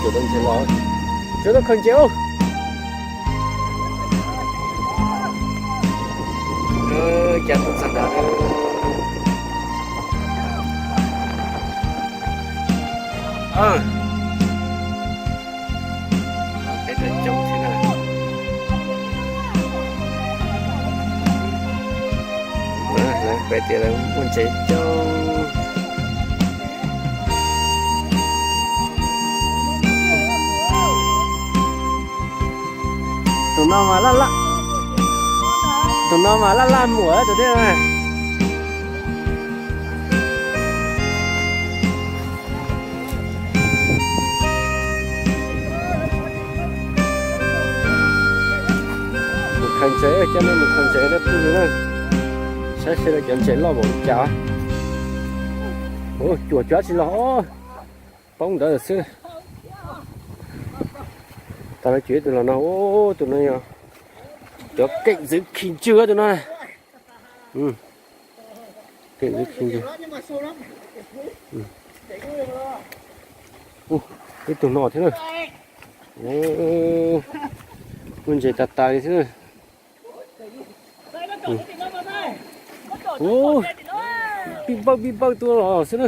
Tuaj ntses los, tuaj khaws ntses ub. Cas tuaj txog ntawd. Peb tuaj coob thiab na. Peb tias lawv muaj ntses coob. Tus no mas laj laj, tus no mas laj laj muam tus dej na. Mus khaws ntses, coj nej mus khaws ntses na phooj ywg na. Saib seb lawv cov ntses loj npaum li cas. Ua cuam cuav tsis los, poob ntawd xwb. Tas lawv cuam ib tug los no, tus no yog cov keem ntxwv khi ntswg tus no. Keem ntxwv khi ntswg. Ib tug no thiab na. Muaj ntses tas tas li thiab na. Pib npawj pib npawj tuaj los xwb na.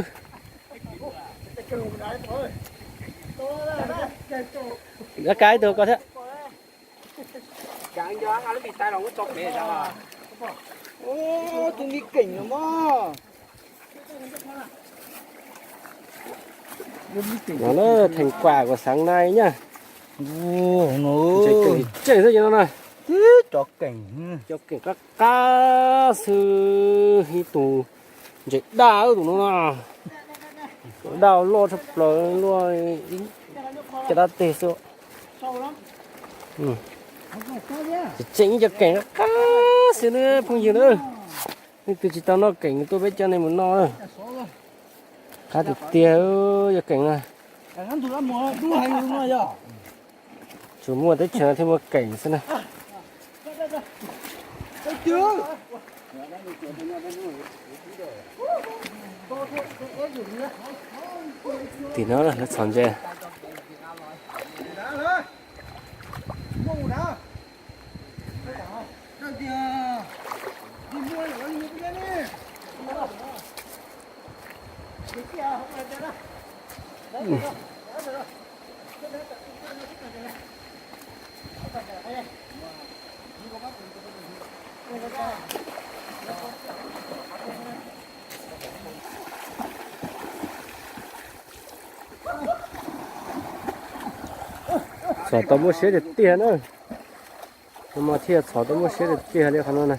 Kav ib tug ko thiab. Tus me keem no mas. Los na, thành quả của sáng nay nhá. Ntses keem tseem xwb ces no na. Tib cov keem, cov keem qab qab xwb, ib tug ntses daj tus no na. Daj loj tshaj plaws, luaj caj dab teg xwb. Tseem ib cov keem qab qab xwb na phooj ywg na. Leej twg tsis tau noj keem tuaj peb coj nej mus noj. Qab tiag tiag cov keem na. Tsuas muaj teb chaws no thiaj muaj keem xwb na. Tim no lawv txhom ntses. Txhom tau muaj siab tiag tiag na. Mas thiaj txhom tau muaj siab tiag tiag li qhov no na.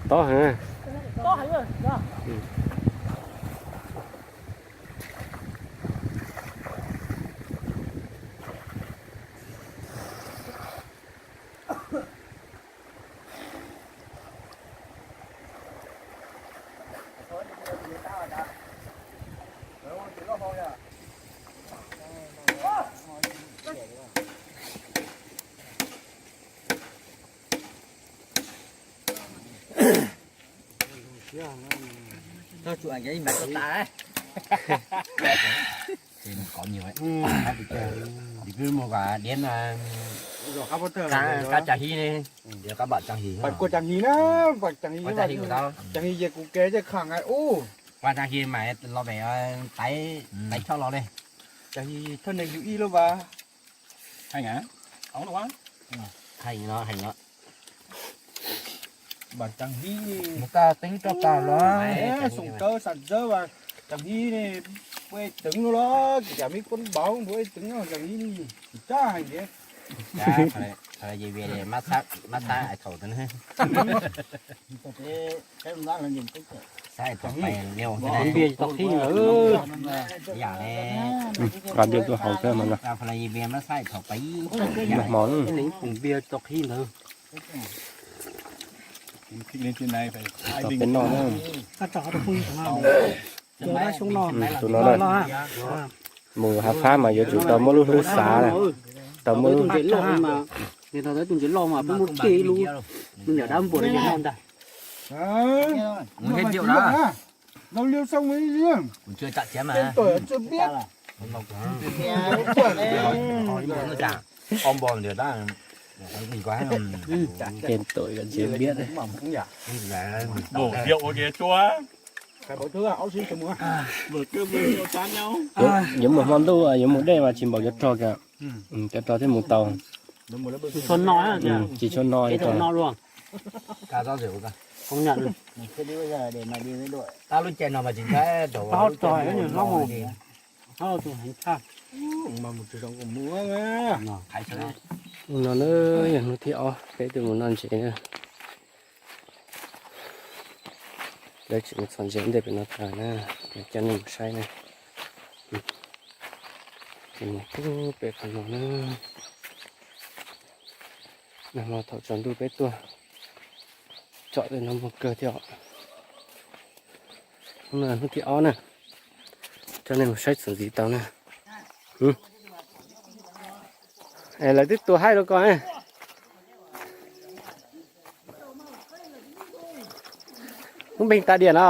Tob heev. Tsis muaj quav dieb na. Qab tsa hib ne, qab npam tsa hib. Tsa hib ces kuv kev ces kham ub. Qab tsa hib mas los pem taiv choj los li. Tsa hib thawj neeg yus ib lub vas. Heev no, heev no. Npam tsa hib. Mus kaj teeb roj tas los. Xoom kawb xam ntxawb vas tsa hib ne, puab teev no los, kis cas mib puab npaum puab teev no tsa hib ne, tsis tag heev thiab. Mab xab thaum Npias tau qhib ntawd. Nqa npias tuaj haus thiab mas no. Npias tau qhib ntawd. Tau peb noj na. Tus no na. Mus hav phab mas yuav tsum tau muab lub hlwb xav na. Tau muab lub tus ntses loj mas, tus ntses loj mas peb muab kiag ib lub, tus niam dab npua no ntag. Tes tawm kom ntsia biab. Yuav mus hmo ntuj yuav mus dej mas tsis npaum cov rog kiag. Cov rog thiaj mus tau. Tsis tshua no, tsis tshua no. No na yog hnub thib ob peb twb mus noj ntses na. Lawv tseem mus txhos ntses ntej pem no tag na, coj nej mus saib na. Ces mus pub pem qhov no na. Nag hmo thaum tsaus ntuj peb tuaj tsom tej no muaj kawg thiab os. Hnub no hnub thib ob na, coj nej mus saib txuas ntxiv tau na. Es lawv twb tua haib rau koj. Lub npeeg tas diam no.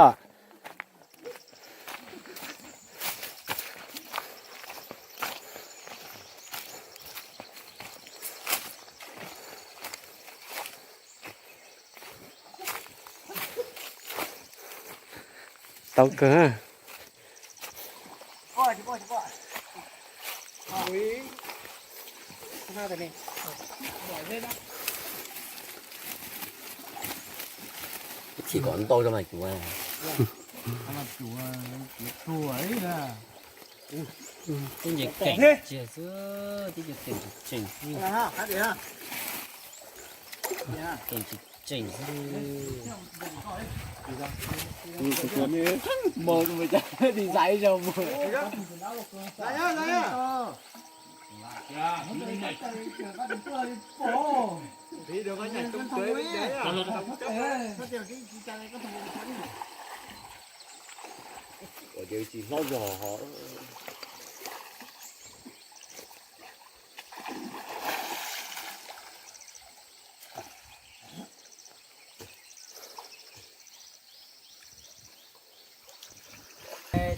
Tau kawg. Chim kom ntau rau mas cuav. Twb nce keem cia xwb, twb nce keem tsis tseem xwb. Keem tsis tseem xwb. Mus mus cas đi dãi rau mus. Ua ces tsis hlob zog ho.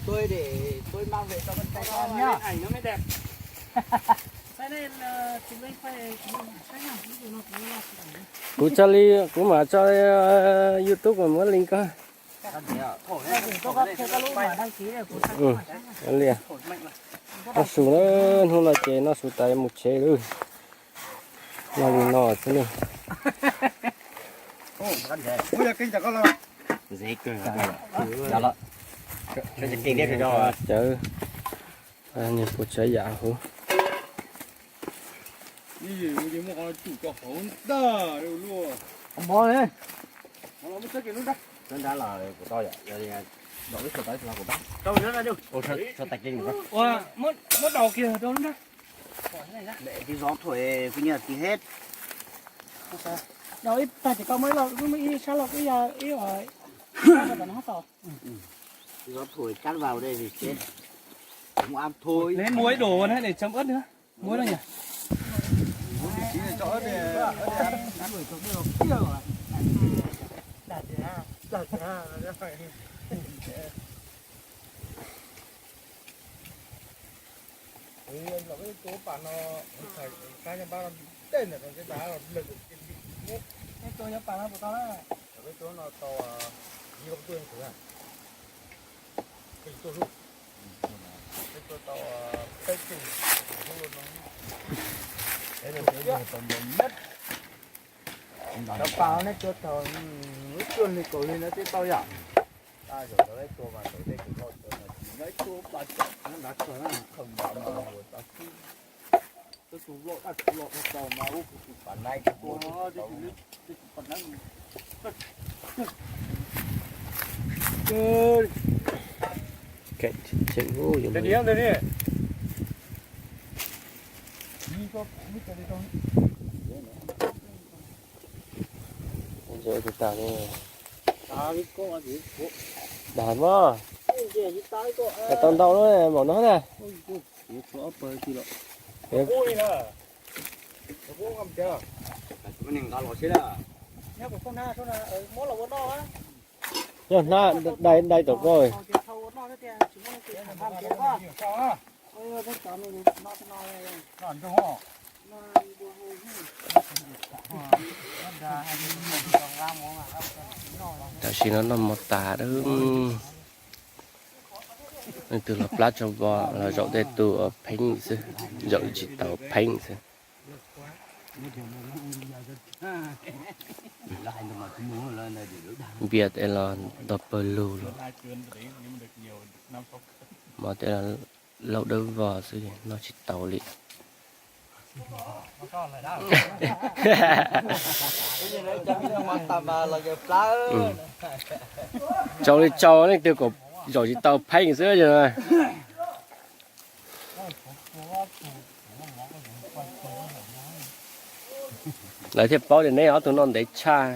Tôi để tôi mang về cho con trai con nhá. Ảnh nó mới đẹp. Kuv tso li, kuv mam tso YouTube mas muab link koj. Ua li, noj su na, hnub no ces noj su tas mus tsev lawm. Noj li no xwb na. Cawv, niag puas tsav yam huv. Ua, muab daus kiag rau lub nrab. Tiv zov thuam kuv nyiam tiv heb. Daus ib tag ces koj muab ib sab los ib, ib, tiv zov thuam cab vào đây thì chết. Muab ib dum na để chấm ớt nữa. Muab no nhỉ? Tus nyob pam no puas tau na? Tus nyob pam no tau, yog tuaj ntawd, peb tuaj tau peb tug hlub no. Cov pam no nej tua thaum ib cuaj hli kaum hli no twb tau yom. Tab zaum tau ib tua mas tau tej tus loj tua mas tsis nyob ib tug pam tsom nrad tsuag na, khaws nrad mas ua tau xwb. Tus loj dab tsi loj dab tsi mas ua kuv tus pam nai tua tus pam nai. Dag mas, tau ntau lawm npaum no na. Yog hnab dai dai tom koj. Tam sim no noj mov tas lawm. Leej twg los plab tsau vos los zaum tej tus pheeb xwb, zaum tsis tau pheeb xwb. Npias tes los ntog pawg lug los, mov tes los laug dawb vog xwb, noj tsis tau li. Tsau li tsau, leej twg kom zaum tsis tau pheej xwb. Lawv thiaj paub tias neb ob tug noj ntev tshaj.